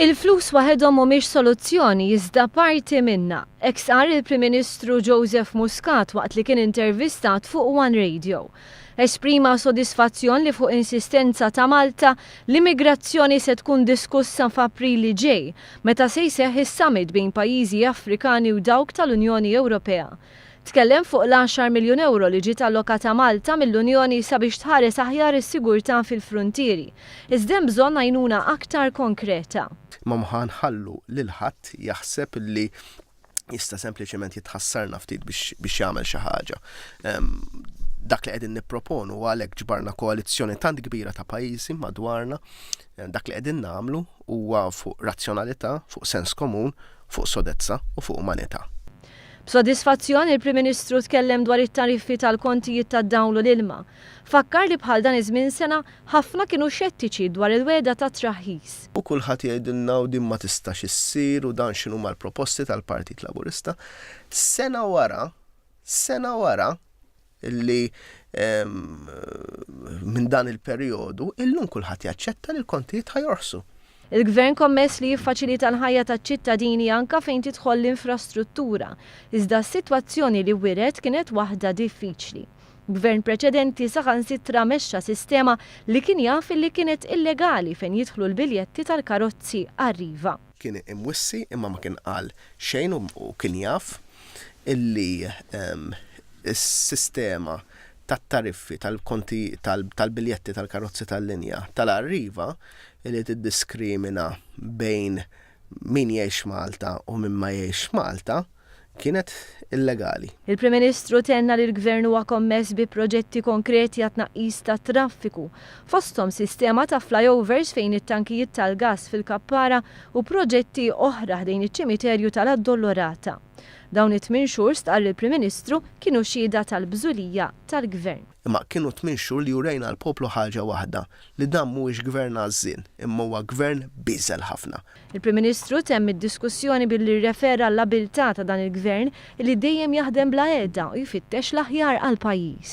Il-flus waħedhom mhumiex soluzzjoni iżda parti minnha. Hekk stqarr il-Prim Ministru Joseph Muscat waqt li kien intervistat fuq One Radio. Esprima sodisfazzjon li fuq insistenza ta' Malta, l-immigrazzjoni se tkun diskussa f'April li ġej, meta se jseħħ is-summit bejn pajjiżi Afrikani u dawk tal-Unjoni Ewropea. Tkellem fuq l-għaxar miljun ewro li ġiet allokata Malta mill-Unjoni sabiex tħares aħjar is-sigurtà fil-fruntieri. Iżda hemm bżonn għajnuna aktar konkreta. Imma ma ħa nħallu lil ħadd jaħseb li jista' sempliċement jitħassarna ftit biex, biex jagħmel xi ħaġa. Dak li qegħdin nipproponu u għalhekk ġbarna koalizzjoni tant kbira ta' pajjiżi madwarna, dak li qegħdin nagħmlu huwa fuq razzjonalità, fuq sens komun, fuq sodezza u fuq umanità. B'sodisfazzjon il-Prim Ministru tkellem dwar it-tariffi tal-kontijiet tad-dawl u l-ilma. Fakkar li bħal dan iż-żmien sena, ħafna kienu xettiċi dwar il-wegħda ta' traħħis. U kulħadd jgħidilna u din ma tistax issir u dan x'inhuma l-proposti tal-Partit Laburista. Sena wara, sena wara li minn dan il-perjodu, illum kulħadd jaċċetta li l-kontijiet ħa jorħsu. Il-Gvern kommess li jiffaċilita l-ħajja taċ-ċittadini anka fejn tidħol l-infrastruttura, iżda s-sitwazzjoni li wiret kienet waħda diffiċli. Gvern preċedenti saħansitra mexxa sistema li kien jaf illi kienet illegali fejn jidħlu l-biljetti tal-karozzi Arriva. Kien imwissi imma ma kien qal xejn u kien jaf illi s-sistema tat-tariffi tal-konti tal-biljetti tal-karozzi tal-linja tal-Arriva li tiddiskrimina bejn min jgħix Malta u min ma jgħix Malta kienet illegali. Il-Prim Ministru tenna li l-Gvern huwa kommess bi proġetti konkreti għat-tnaqqis tat-traffiku, fosthom sistema ta' flyovers fejn it-tankijiet tal-gass fil-Kappara u proġetti oħra ħdejn iċ-ċimiterju tal-Addolorata. Dawn it-tmien xhur, stqarr il-Prim Ministru, kienu xhieda tal-bżulija tal-Gvern. Imma kienu tmien xhur li urejna l-poplu ħaġa waħda, li dan mhuwiex Gvern għażżien, imma huwa Gvern bieżel ħafna. Il-Prim Ministru temm id-diskussjoni billi rrefera għall-abiltà ta' dan il-Gvern li dejjem jaħdem bla heda u jfittex l-aħjar għall-pajjiż.